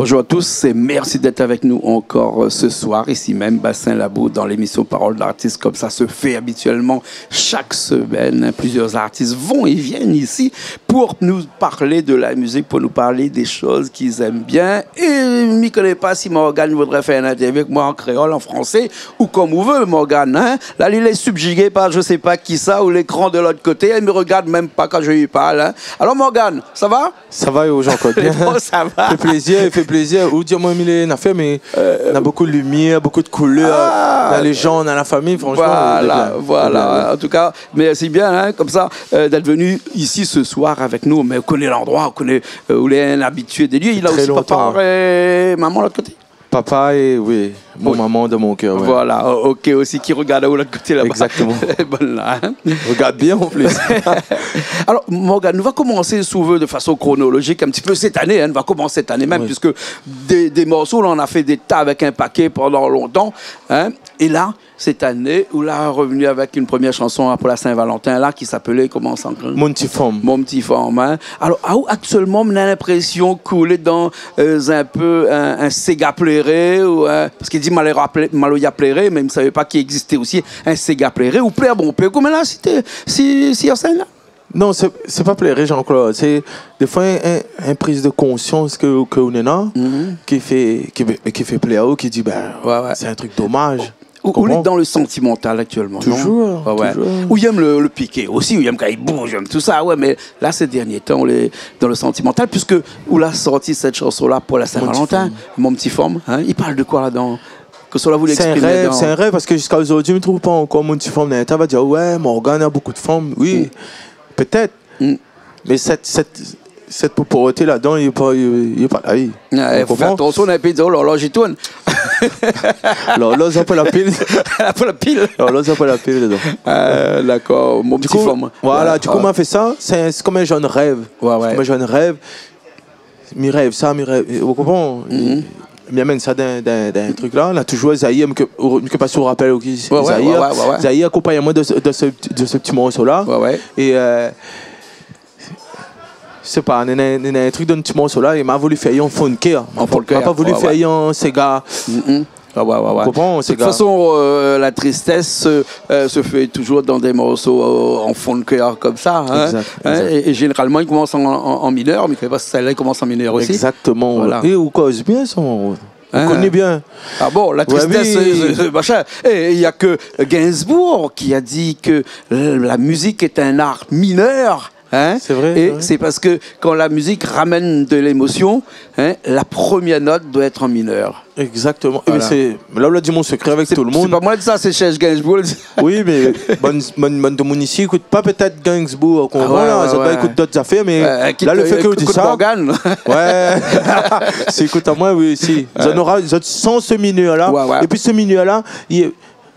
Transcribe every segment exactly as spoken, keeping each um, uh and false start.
Bonjour à tous et merci d'être avec nous encore, euh, ce soir, ici même, Bassin Labou, dans l'émission Parole d'artiste, comme ça se fait habituellement chaque semaine, hein. Plusieurs artistes vont et viennent ici pour nous parler de la musique, pour nous parler des choses qu'ils aiment bien. É mi koné pa si Morgan voudré fé in interview avèk moin an kréol, an fransé, ou kom ou vé, Morgan, hein. La, li lé subjigé par je sais pas kisa, ou lékran de lot koté, li regard mèm pa kan mi parl, hein. Alor, Morgan, sa va ? Sa va, yo, Jean-Claude, bien. Bon, sa va. Fé plézir, i fé plézir. Ou di amoin, mi lé, na fé, mé na bonpé de limièr, bonpé de koulèr, na lé jan, na la fami, fransman, voilà, lé bien. Voilà. Lé bien, oui. An tou ka, mèrsi bien, hein, komsa, euh, d'èt vni isi se soir avèk nou. Mé ou koné landroi, ou koné, euh, ou lé in abitié dé lié. Tré lontan. Néna osi papa é momon lot koté ? Papa é, oui, mon momon dan mon kèr, ouais. Voilà, o-, OK, osi, ki regard aou lot koté laba. Exactement. Bon, la, hein. Regard bien, an plis. Alor, Morgan, nou va komansé, si ou vé, de fason kronolojik, in ti pé sèt ané, hein, nou va komansé sèt ané mèm, puisk dé, dé morso, la, ou la fé dé ta avèk in paké pandan lontan, hein, é la, sèt ané, ou la revni avèk in promié shanson, hein, pou la Saint-Valentin, la, ki s'apelait koman sa, ankor ? Mon ti fanm. Mon ti fanm, hein. Alor, aou, aktièlman, mi na linprésion ke ou lé dan, euh, in pé in, in séga pléré, ou, euh, parske i di maloya plé-, maloya pléré, mé mi savé pa ki égzisté osi in séga pléré, ou plèr bonpé, koman la, si té, si, si asèn la ? Non, sé, sé pa pléré, Jean-Claude. Sé défoi in, in, in priz de konsians ke, ke ou néna, ki fé, ki, ki fé plèr aou, ki di, ben, sé in trik domaz. Ou, ou lé dan le santimantal aktièlman, non ? Toujours, toujours. Ouais, ouais. Ou i èm le, le piké osi, ou i èm kan i bouz, ou i èm tousa, ouais, mé la, sé dernié tan, ou lé dan le santimantal, puisk ou la sorti sèt shanson-la pou la Saint-Valentin, Mon ti fanm. Mon ti fanm, hein. I parl de koi ladan ? Kosa ou la voulu éksprimé dan ? Sé in rèv, sé in rèv, parske ziska zordi, mi trouv pa ankor mon ti fanm. Néna, ta va dir, ouais, Morgan na bonpé de fanm. Oui, pétèt. Mé sèt, sèt, sèt propriété ladan, li lé pa, li lé, li lé pa la, li. Ou konpran ? Fé atansion, ou na pé di, oh, lorloz i tourn. Lorloz apré la pil. Apré la pil. Lorloz apré la pil, donk. Euh, dakor, mon ti fanm. Voilà, du kou, ma fé sa, sé, sé kom in jan de rèv. Ouais, ouais. Sé kom in jan de rèv. Mi rèv sa, mi rèv, ou konpran ? Mi amèn sa dan, dan, dan in trik la. La toujour Zaïr, mi koné, mi koné pa si ou rapèl, OK, Zaïr. Ouais, ouais, ouais, ouais. Zaïr akonpagn amoin dan se, dan se, dan se ti morso-la. Ouais, ouais. É, euh, sé pa, néna, néna in trik dan ti morso-la, é ma voulu fé an funker. An funker, ouais, ouais. Ma pa voulu fé an séga. Mm, mm. Ah ouais, ouais, ouais. Ou konpran, séga. De toute façon, euh, la tristesse, euh, euh, se fait toujours dans des morceaux, euh, en fond de cœur comme ça, hein. Exact, exact. Et, et généralement, il commence en, en, en mineur, mé mi koné pa si sèt-la i komans an minèr osi. Exactement. Voilà. É ou koz bien sa, ou koné bien. Ah bon, la tristesse, ouais, oui, sé, sé, sé machin. É il y a que Gainsbourg qui a dit que la musique est un art mineur. Hein ? C'est vrai, c'est vrai. Et c'est parce que quand la musique ramène de l'émotion, hein, la première note doit être en mineur. Exactement. Voilà. É bin, sé la ou la di mon sekré avèk tout le moun. Sé pa moin la di sa, sé Serge Gainsbourg. Oui, mé bann, bann, bann demoun isi i ékout pa pétèt Gainsbourg, ou konpran, la, zot va ékout dot zafèr, mé la, le fé ke ou di sa, Morgan. Ouais. Si i ékout amoin, oui, si. Zot nora, zot san se minèr-la. Ouais, ouais. Épi se minèr-la, li,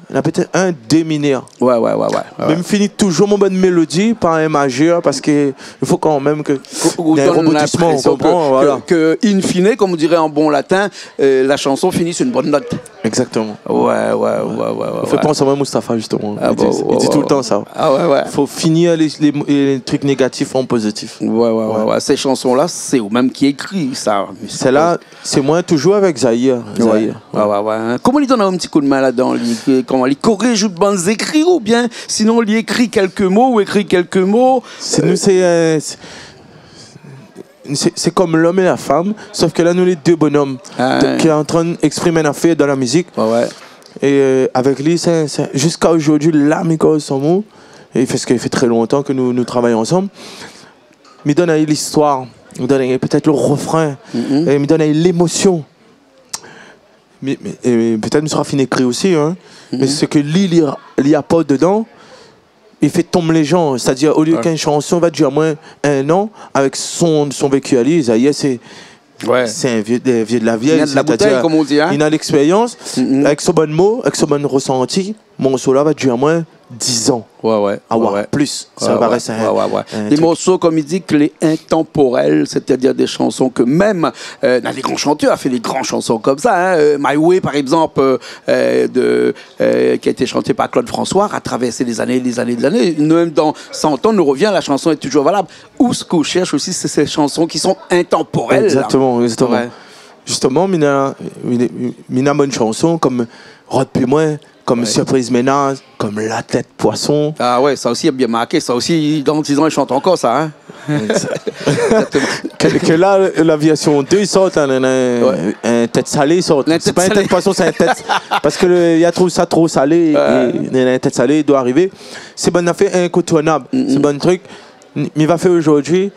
na pétèt in, dé minèr. Ouais, ouais, ouais, ouais. Mé mi fini toujour mon bann mélodi par in mazèr, parske i fo kan mèm ke néna in rebondisman, ou konpran, voilà. Ou, ou donn linprésion ke, ke, in fine, comme on dirait en bon latin, euh, la chanson finit sur une bonne note. Exactement. Ouais, ouais, ouais, ouais, ouais. Ou fé pans amoin Mustapha, justement. Ah bon, ouais, ouais. Li di, li di tout le tan sa. Ah ouais, ouais. Fo fini lé, lé, lé trik négatif an pozitif. Ouais, ouais, ouais, ouais. Sé shanson-la, sé ou mèm ki ékri sa, Mustapha ? Sèt-la, sé moin, toujour avèk Zaïr. Ouais. Zaïr. Ouais, ouais, ouais. Koman li donn in ti koudmin ladan, li, ke, koman li korij out bann zékri, oubien sinon li ékri kèlk mo, ou ékri kèlk mo ? Sé nou, euh, sé, euh, sé, sé, sé kom lom é la fanm, sof ke la, nou lé dé bonom, ah, donk, ki lé antrin éksprim in nafèr dan la mizik. Ouais, ouais. É, euh, avèk li, sé, sé, ziska zordi, la, mi koz son mou, é parske i fé tré lontan ke nou, nou travay ansanm. Mi donn ali listoir, mi donn ali pétèt le refrin, é mi donn ali lémosion. Mé, mé, é pétèt mi sra fine ékri osi, hein. Mé sak li, li, li aport dedan, li fé tonm lé jan. Sétadir, olié k'in shanson va dir amoin in an, avèk son, son véki ali, Zaïr, sé, sé in vié, dé vié de la vièy, sétadir, li na de la boutèy, kom on di, hein. Li na lékspérians, avèk son bann mo, avèk son bann resanti, morso-la va dir amoin diz an. Ouais, ouais, ouais, ouais. Avoir plis. Sa va rès in, in trik. Des morceaux, comme il dit, que les intemporels, c'est-à-dire des chansons que même, euh, na dé gran shantèr la fé dé gran shanson komsa, hein. Euh, My Way, par exemple, euh, euh, de, euh, qui a été chanté par Claude François, a traversé les années, les années, les années. Nous, même dans cent ans, nous revient, la chanson est toujours valable. Ou, sak ou shèrsh osi, sé, sé shanson ki son intemporèl, la. Exactement, exactement. Ouais. Zistoman, mi na, mi, mi na bann shanson kom Rod Pi Mwin, kom Surpriz Ménaz, kom La Tèt Pwason. Ah ouais, sa osi la bien marké, sa osi, dan dis an, i shant ankor sa, hein. Exactement. Ke, ke la, la vèrsion dé i sort, hein, in, in, in Tèt Salé i sort. Sé pa in Tèt Pwason, sé in tèt, parske le, i trouv sa tro salé, é, in Tèt Salé i doi arivé. Sé bann afèr inkontournab, sé bann trik, mi va fé zordi,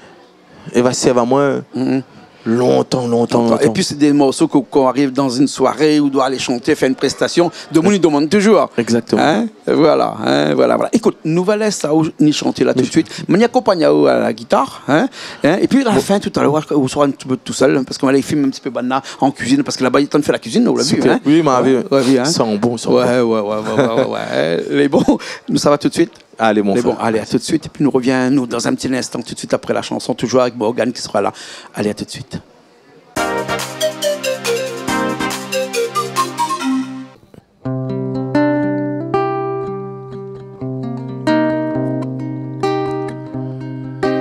i va sèrv amwin lontan, lontan, lontan. Épi sé dé morso ke, kan ou ariv dan in soiré, ou doi alé shanté, fé in prestasion, demoun i demann touzour. Exactement. Hein ? Voilà, hein, voilà, voilà. Ékout, nou va lès aou ni shanté la tout de suite. Mé ni akonpagn aou a la gitar, hein, hein. Épi a la fin, talèr, ou sra in ti pé tousèl, hein, parske ma la fim in ti pé banna an kuizine, parske laba, i antann fé la kuizine, ou la vi, hein. Oui, ma la vi. Ouais, ouais, hein. I san bon, i san bon. Ouais, ouais, ouais. Lé bon, nou sava tout de suite. Alé, mon frèr. Bon, alé, à tout de suite. Épi nou rovien, nou, dan in ti instan, tout de suite apré la shanson, touzour avèk Morgan ki sra la. Alé, à tout de suite.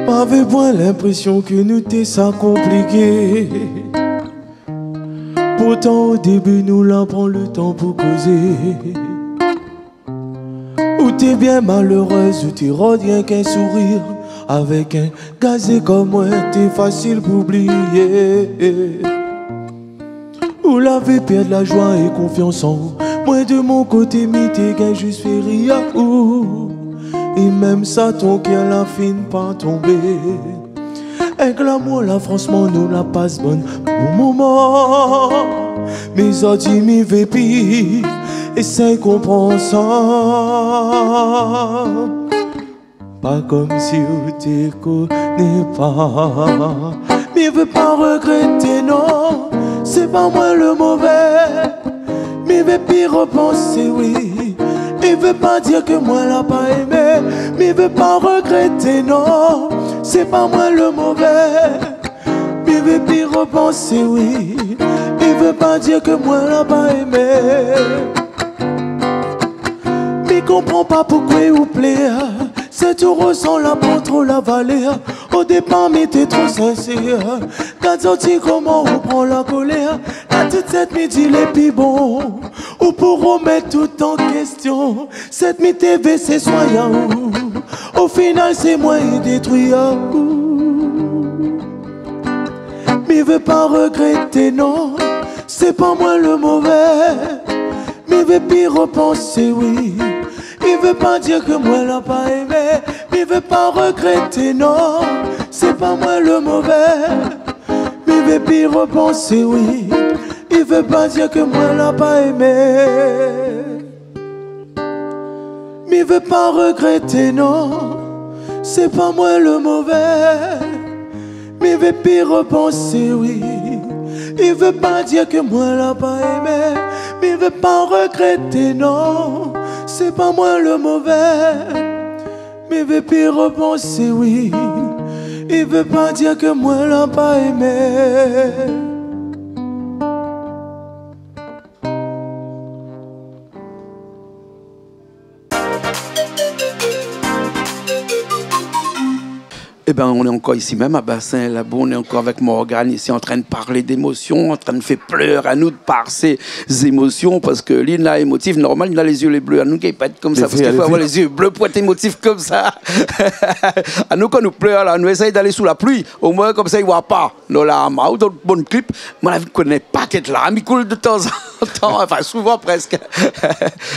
Mavé pran linprésion ke nou té sa konpliké. Pourtan, o débi, nou la pran le tan pou kozé. Ou té bien malérèz, ou té rod rienk in sourir. Avèk in gazé kom mwin, té fasil pou oubliyé. Ou lavé pèrd la joi é konfians an ou. Mwin, de mon koté, mi té gingn zis fé ri aou. É mèm sa, ton kèr la fine pa tonbé. Èk lamour la, fransman, nou la pas bann bon moman. Mé zordi mi vé pi, é sé konprann sa. Pa komsi ou té koné pa. Mi vé pa rogrété, non, sé pa mwin le mové. Mi vé pi ropansé, oui. I vé pa dir ke mwin la pa émé. Mi vé pa rogrété, non, sé pa mwin le mové. Mi vé pi ropansé, oui. I vé pa dir ke mwin la pa émé. Mi konpran pa poukwé ou plèr. Sèt ou rosan la pran tro la valèr. O dépar, mi té tro sinsèr. Gard zordi koman ou pran la kolèr. La tèt sèt mi di lé pi bon. Ou pou romèt tout an késtion. Sèt mi té vé sé swin aou. O final, sé mwin i détrui aou. Mi vé pa rogrété, non, sé pa mwin le mové. Mi vé pi ropansé, oui. I vé pa dir ke mwin la pa émé. Mi vé pa rogrété, non, sé pa mwin le mové. Mi vé pi ropansé, oui. I vé pa dir ke mwin la pa émé. Mi vé pa rogrété, non, sé pa mwin le mové. Mi vé pi ropansé, oui. I vé pa dir ke mwin la pa émé. Mi vé pa rogrété, non, sé pa mwin le mové. Mi vé pi ropansé, oui. I vé pa dir ke mwin la pa émé. Eh ben, on est encore ici même à Bassin Labou, on est encore avec Morgan ici en train de parler d'émotions, en train de faire pleurer anou par ses émotions, parce que li na émotif, normal, li na les yeux les bleus, anou i gingn pa èt komsa, parce qu'il faut avoir les yeux bleus pour être émotif comme ça. Anou, kan nou plèr la, nou éséy alé sou la pli, omwin komsa i voi pa. Non, la, ma, ou dan bann klip, mwin la vi koné pakèt larm i koul de tan an tan, enfin, souvan prèsk.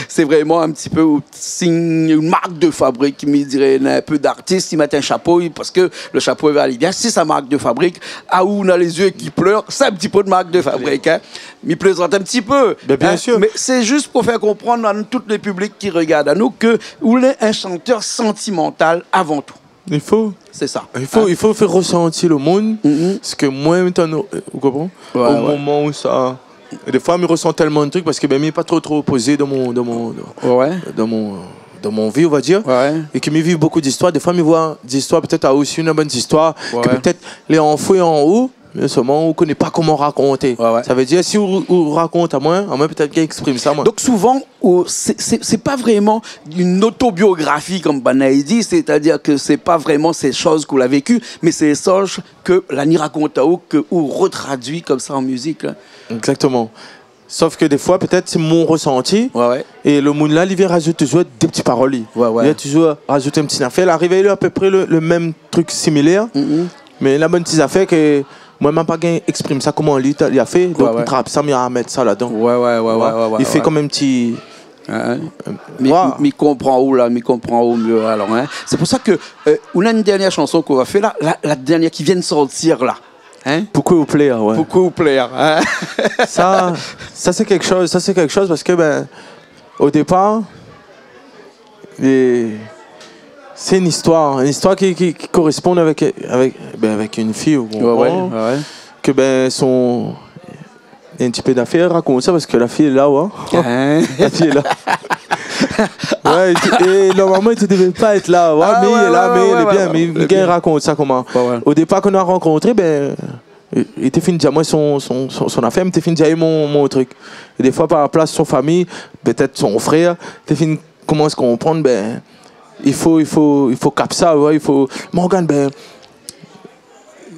C'est vraiment un petit peu, ou sign in mark de fabrik, mi diré, na in pé d'artis i mèt in shapo, parske le shapo i va alé bien. Si sa mark de fabrik, aou na les yeux qui pleurent, sé in ti pé de mark de fabrik, hein. Mi plézant in ti pé, hein, bien sûr. Mais c'est juste pour faire comprendre à tout le public qui regarde anou ke ou lé un chanteur sentimental avant tout. I fo. Sé sa. I fo, hein, i fo fé rosanti le moun. Mhm. Parske mwin, mi tann, euh, ou konpran ? Ouais, ouais. O moman ousa, é défoi, mi rosan tèlman de trik parske, ben, mi lé pa tro, tro pozé dan mon, dan mon, ouais, dan mon, dan mon vi, on va dire. Ouais. É ke mi viv bonpé d'histoire. Défoi, mi voi d'histoire, pétèt aou osi, na bann d'histoire, ouais, ke pétèt lé anfoui an ou, Mé solman, ou koné pa koman rakonté. Ouais, ouais. Sa vé dir, si ou, ou rakont amoin, amoin pétèt ki èksprim sa, moin. Donk souvan, ou, sé, sé, sé pa vréman in otobiografi, konm banna i di, sétadir ke sé pa vréman sé shoz ke ou la véki, mé sé shoz ke la ni rakont aou, ke ou retradui konmsa an mizik, in. Exactement. Sof ke défoi, pétèt, sé mon resanti. Ouais, ouais. É lo moun la, li vien razout touzour dé ti parol, li. Ouais, ouais. Li vien touzour razout in ti nafèr. La arivé, li la apépré lo, lo mèm trik similèr. Mm, mm. Mé la, bann ti zafèr ke moin, ma pa gingn èksprim sa koman li, li la fé. Donk, ouais, ouais, mi trap sa, mi mèt sa ladan. Ouais, ouais, ouais, ouais. Li fé konm in ti... Hein, hein. Mi, mi konpran ou la, mi konpran ou myé alor, hein. Sé pou sa ke, euh, ou na in dèrnièr shanson k'ou va fé la, la, la dèrnièr ki vien sortir la. Hein ? Pou koué ou plèr, ouais. Pou koué ou plèr, hein ? Sa, sa sé kékshoz, sa sé kékshoz parske, bin, o dépar, é sé in istoir, in istoir ki, ki, ki korèspon avèk, avèk, bin, avèk in fiy, ou konpran, ouais, ouais. Ke, bin, son, in ti pé d'afèr rakont sa parske la fiy lé la, ouais. Hein ? La fiy lé la. Ouais, é, é normalman, li té devé pa èt la, ouais, mé li lé la, mé li lé bien, mé li gingn rakont sa koman. Ouais, ouais. O dépar, kan nou la rankontré, bin, li, li té fine di amoin son, son, son, son afèr, mi té fine di ali mon, mon trik. É défoi, par plas, son famiy, pétèt son frèr, té fine komans konprann, bin, i fo, i fo, i fo kap sa, ouais, i fo, Morgan, bin,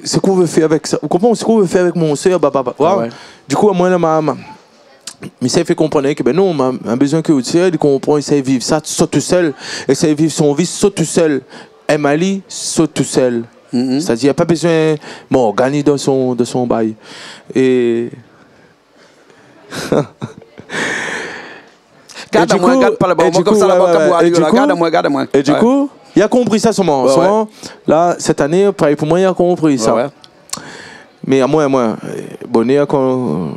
sé k'ou vé fé avèk sa, ou konpran, sé k'ou vé fé avèk mon sèr, ba, ba, ba, ouais. Ouais. Dikou, amoin, la, ma, ma, mi éséy fé konprann ke, bin non, ma, ma bézoin ke out sèr, li konpran, éséy viv sa, sot tousèl, éséy viv son vi, sot tousèl, èm ali, sot tousèl. Mhm. Sétadir, pa bézoin, bon, gingn dan son, dan son bay. É Gard amoin, gard pa laba, amoin konmsa, laba, ouais, ouais. Gard amoin, gard amoin. É dikou, li la konpri sa, solman. Ouais, ouais. Solman, la, sèt ané, parèy pou moin, li la konpri sa. Ouais, ouais. Mé amoin, moin, euh, bonèr, kan,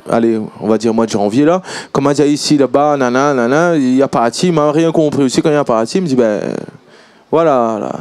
alé, on va dir, moi de janvié, la, kan ma di isi, laba, nana, nana, li la parti, ma rien konpri osi kan li la parti, mi di, bin, voilà, la.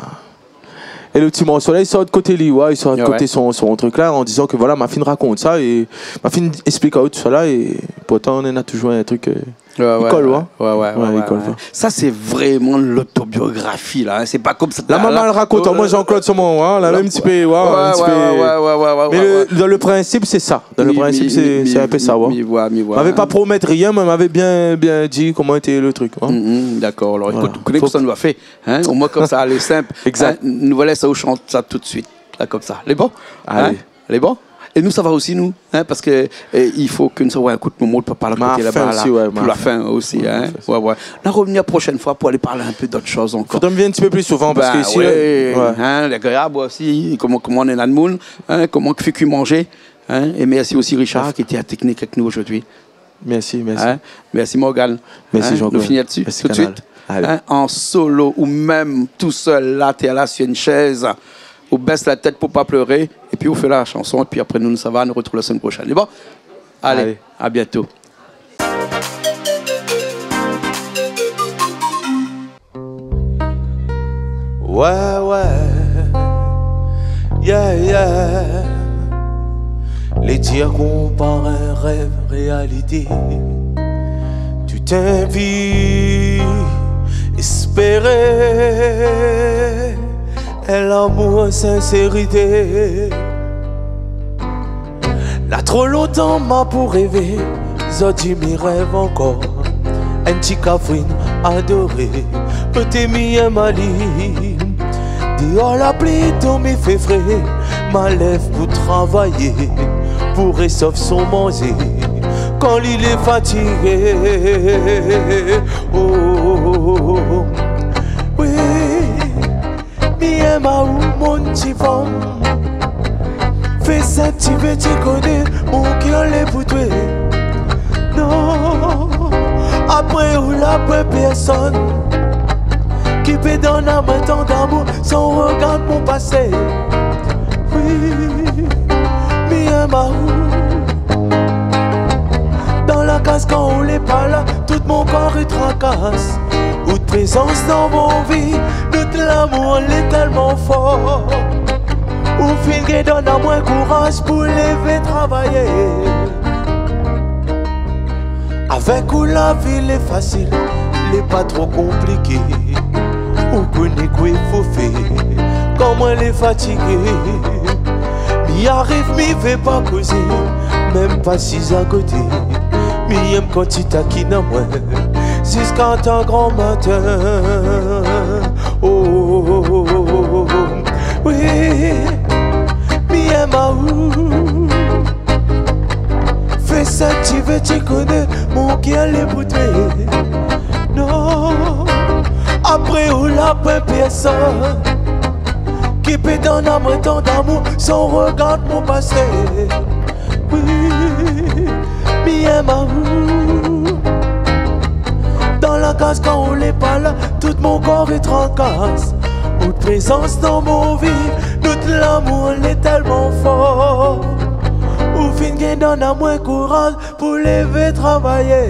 É lo ti morso la, li sort koté li, ouais, li sort koté son, son trik la, an dizan ke, voilà, ma fine rakont sa é ma fine èksplik aou tousala, é pourtan, néna touzour in trik, euh, i kol, ouais. Ouais, ouais, ouais, i kol pa. Sa, sé vréman lotobiografi, la, hein. Sé pa konmsa. La, ma mal rakont, amoin, Jean-Claude, solman, hein, la, mèm ti pé, ouais, in ti pé. Ouais, ouais, ouais. Mé lo, dan lo prinsip, sé sa. Dan lo prinsip, sé, sé in pé sa, ouais. Mi voi, mi voi. Mavé pa promèt rien, mé mavé bien, bien di koman lété lo trik, hein. Mm, mm, dakor. Alor, ékout, ou koné kosa nou va fé. Hein, omoin konmsa, lé sinp. Exact. Hein, nou va lès aou shant sa tout suit, la, konmsa. Lé bon ? Alé. Hein ? Lé bon ? É nou sava osi, nou, hein, parske, euh, i fo ke nou sava in kout momo, pa parl koté laba la, pou la fin osi, hein. Ouais, ouais. Nou va revnir la proshèn foi pou alé parl in pé d'ot shoz ankor. Fodré mi vien in ti pé pli souvan, parske isi, ouais, hein, lé agréab osi, koman, koman néna d'moun, hein, koman i fé kui manzé, hein. É mèrsi osi Richard, ki lété a la teknik avèk nou zordi. Mèrsi, mèrsi. Hein ? Mèrsi Morgan. Mèrsi Jean-Claude. Nou fini la-dsi tout suit. Mèrsi Kanal. Alé. Hein ? An solo ou mèm tousèl, atèr la, sir in shèz. Ou bès la tèt pou pa pléré. Épi ou fé la shanson. Épi apré nou, nou sava, nou artrouv la semèn proshèn. Lé bon ? Alé, a bientôt. Ouais, ouais. Yeah, yeah. Lé dir konparé rèv, réalité. Tout in vi èspéré, in lamour, sinsérité. Na tro lontan ma pou rèvé, zordi mi rèv ankor. In ti kafrine adoré, pété mi èm ali. Déor la pli i tonm, i fé fré, ma lèv pou travay, pou résov son manzé. Kan li lé fatigé, oh, oh, oh, oh, oh. Oui. Mi èm aou, mon ti fanm. Fé sa ti vé, ti koné, mon kèr lé pou toi. Non, apré ou la pwin pèrsone ki pé donn amoin tan d'amour san rogard mon pasé. Oui, mi èm aou. Dan la kaz kan ou lé pa la, tout mon kor i trakas. Out prézans dan mon vi, nout lamour lé tèlman for. Ou fine gingn donn amoin kouraz pou lévé travay. Avèk ou la vi lé fasil, lé pa tro konpliké. Ou koné kosa i fo fé, kan moin lé fatigé. I ariv mi vé pa kozé, mèm pa asiz akoté. Mi yèm kan ti takine amwin ziska tan gran matin. Oh, wi, mi yèm aou. Fé sa ti vé, ti koné, mon kèr lé pou toi. Non, apré ou la pwin pèrsone ki pé donn amwin tan d'amour, san rogard mon pasé. Wi, mi yèm aou. Dan la kaz kan ou lé pa la, tout mon kor i trankas. Out prézans dan mon vi, nout lamour lé tèlman for. Ou fine gingn donn amwin kouraz pou lévé travayé.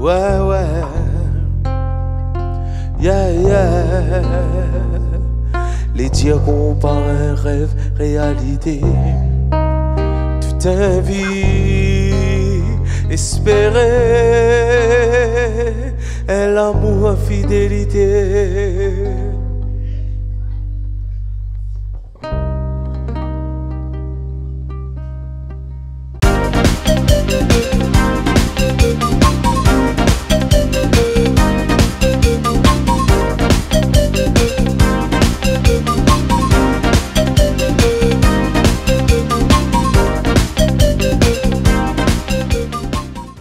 Wé, wé. Yeah, yeah. Lé dir konparé in rèv réalité. Tout in vi éspéré, in lamour an fidélité.